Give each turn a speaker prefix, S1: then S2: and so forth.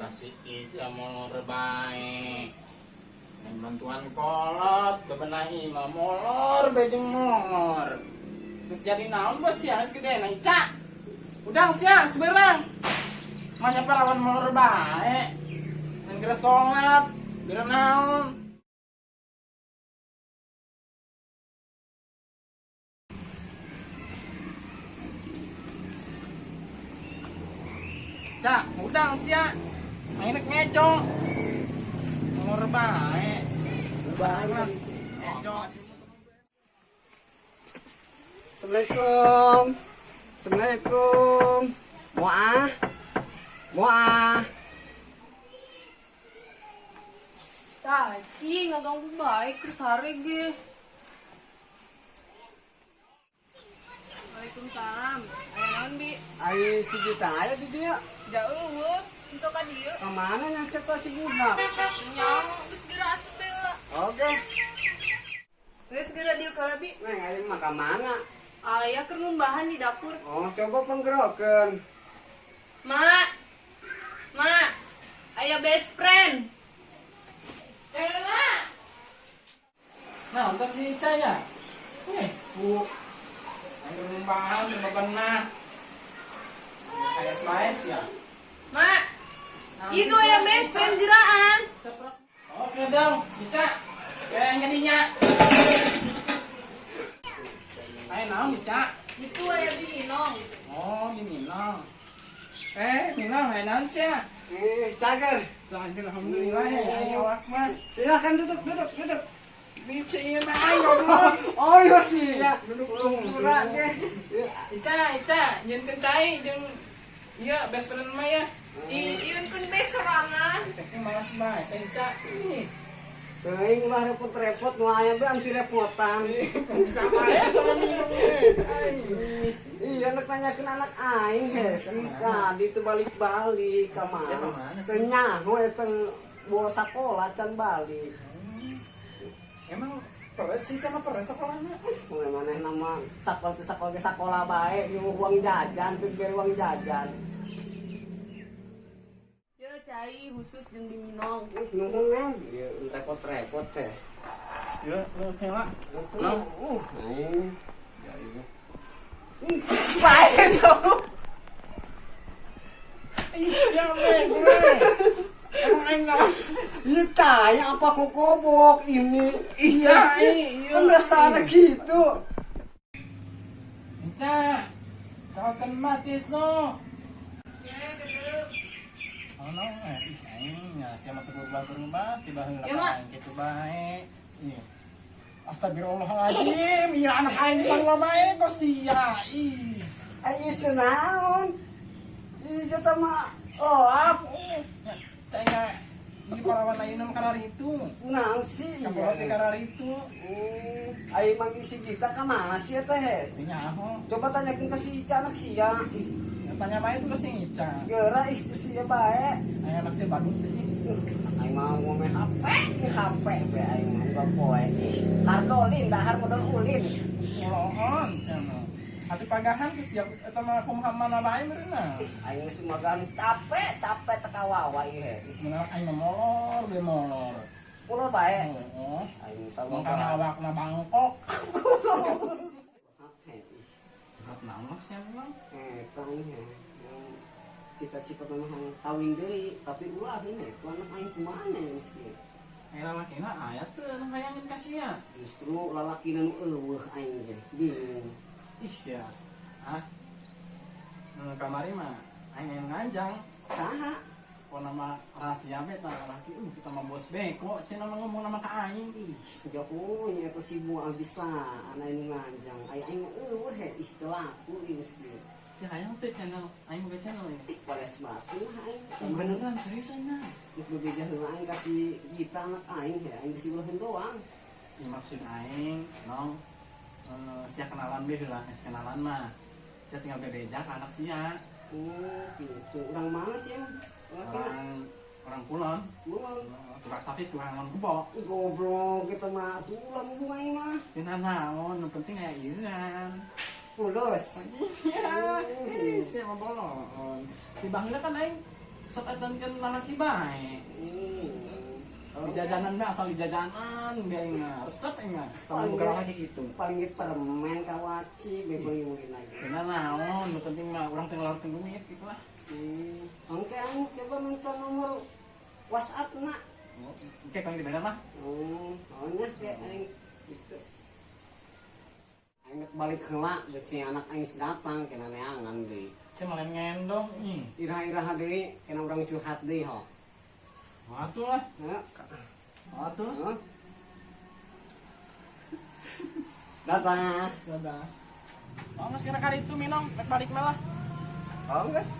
S1: Si Ica molor bae. Yang bantuan kolot, bebenah imah molor, bejeng molor. Dek jadi naon bos ya, geus gede na Ica. Udang sia, seberang. Manya parawan molor bae. Yang geura sholat, geura naon. Cak, udang sia. Aing rek ngejo. Molor bae. Bae. Ngejo.
S2: Assalamualaikum. Assalamualaikum. Muah. Muah.
S3: Sasi ngaganggu baik terus sare ge. Waalaikumsalam. Aya naon bi?
S2: Ai si Gita aya di dieu.
S3: Jauh eueuh, henteu ka dieu.
S2: Ka mana nya siapa si budak?
S3: Nyaho geus geura asup teh heula.
S2: Oke.
S3: Geus geura dieu ka bi.
S2: Neng aing mah ka mana?
S3: Aya keur ngumbahan di dapur.
S2: Oh, coba penggerokeun.
S3: Mak. Mak. Aya best friend. Eh, Mak.
S1: Nah, untuk si Ica ya. Eh, Bu. Aing ngumbahan bebenah. Kayak slice ya.
S3: Mak. Itu aya best friend geraan.
S1: Oke dong, Ica. Kayak jadinya. Ayo naon Ica?
S3: Itu aya bi Minong.
S1: Oh, di Minong. Eh, Minong, ayo naon sih ya?
S2: Eh, cager.
S1: Cager, alhamdulillah ya, ayo awak mah.
S2: Silakan duduk, duduk, duduk.
S1: Ica iya mah ayo goblok.
S2: Oh iya sih ya.
S1: Duduk dong.
S2: Kurang ge.
S1: Ica, Ica, nyieunkeun cai jeung iya best friend mah ya.
S3: Ih, iunkeun be sorangan.
S1: Tapi malas bae, saya Ica. Ih,
S2: Teuing ulah repot-repot nu aya be anti repotan.
S1: sama ya kalau minum.
S2: Iya, nek nanyakeun anak aing he. Tadi itu balik-balik ka
S1: Siapa
S2: mana?
S1: mana sih?
S2: Teu nyaho eta bola sakola can balik.
S1: Emang peres sih sama peres sekolahnya.
S2: Mulai maneh nama sakola teh sakola ge sakola bae nyuruh uang jajan teu bere uang jajan.
S3: Yo cai khusus jeung di Minong.
S2: Nuhun neng, ieu repot-repot teh.
S1: Ya, lu kela.
S2: Aing. Ya iya. Bae tuh.
S1: Ih, siapa gue? Emang aing naon?
S2: Iya cai apa kok kobok ini?
S1: Ih, cai, iya.
S2: Kan rasanya gitu.
S1: Ica, kau kan mati so.
S3: Ya, kedeu.
S1: Oh no, ih aing ya siapa tuh berubah berubah tiba heula
S3: Ya, Mak.
S1: aing kitu bae. Ih. Astagfirullahaladzim, iya anak aing sarua bae kok sia. Ih.
S2: Ai senaon? Ih jata mah lap.
S1: Ya, cai nya ieu parawan ayeuna mah kararitu.
S2: Naon sih?
S1: Kabolot di kararitu.
S2: Ai mang si Gita ka mana sih eta he?
S1: Teu nyaho.
S2: Coba tanyakeun ke si Ica anak sia. Ih,
S1: Ya, tanya bae tuh ke si Ica.
S2: geura ih ku sia bae.
S1: Aing anak si Badut teh sih.
S2: Aing mah ngomong HP, ini HP be aing mah unggal poe. Ih, hardolin dahar modal ulin.
S1: Ulohan sia mah. Atuh pagahan ku siap eta mah kumaha mana bae meureunna.
S2: Aing geus magan capek, capek teka wawa ieu he.
S1: Mun aing mah molor be molor.
S2: Ulah bae.
S1: Heeh.
S2: Aing sarua
S1: Mung kana awakna bangkok. Berat naon sia mah.
S2: Eta aing he. Cita-cita mah hayang kawin deui, tapi ulah ini ku anak aing kumaha nya geus kieu.
S1: Aing lalakina aya teu nu hayangin ka sia.
S2: Justru lalakina nu eueuh aing teh, bingung.
S1: Ih sia. Hah? Kamari mah aing hayang nganjang.
S2: Saha?
S1: Pokona mah rahasia be tah lalaki kita mah bos beko cenah mah ngomong nama ka aing.
S2: Ih, jauh nya eta si buah bisa anak nu nganjang. Ai aing mah eueuh he, ih teu laku ieu geus kieu.
S1: Si hayang teh channel aing boga channel ini.
S2: Ih, pares batu mah aing.
S1: Ih, beneran seriusan nah.
S2: Ih, bebeja heula aing kasih Gita anak aing he, aing geus ulah doang.
S1: Ya, maksud aing, nong, sia kenalan be heula, geus kenalan mah. Sia tinggal bebeja ka anak sia.
S2: Oh, gitu. Orang mana sih emang? Lalakina?
S1: Orang orang kulon.
S2: Kulon.
S1: Tukang tapi tukang naon kebo.
S2: Goblok kita mah tulang bunga aing mah.
S1: Tina naon, nu penting aya ieuan.
S2: Fulus.
S1: Iya, ih, sia mah bolon. Di baheula kan aing Sok eta kan lalaki bae. Di jajanan mah asal di jajanan biar aing mah. Resep aing mah. Kamu boga lalaki gitu.
S2: Paling ge permen kawaci be beuli lagi.
S1: Karena naon, nu penting mah urang teh ngeluarkeun duit gitu lah.
S2: Oke, anu coba minta nomor WhatsApp nak.
S1: Oke, kang dibere lah.
S2: Oh, nya kayak aing gitu. Aing balik heula besi anak aing datang kena neangan deui.
S1: Saya malah ngendong ih.
S2: Irah-irah deui kena urang curhat deui ho.
S1: Atuh lah.
S2: Heeh.
S1: Atuh.
S2: Heeh. Datang.
S1: Dadah. Oh, nggak kira kali itu minum, balik malah.
S2: Oh, geus.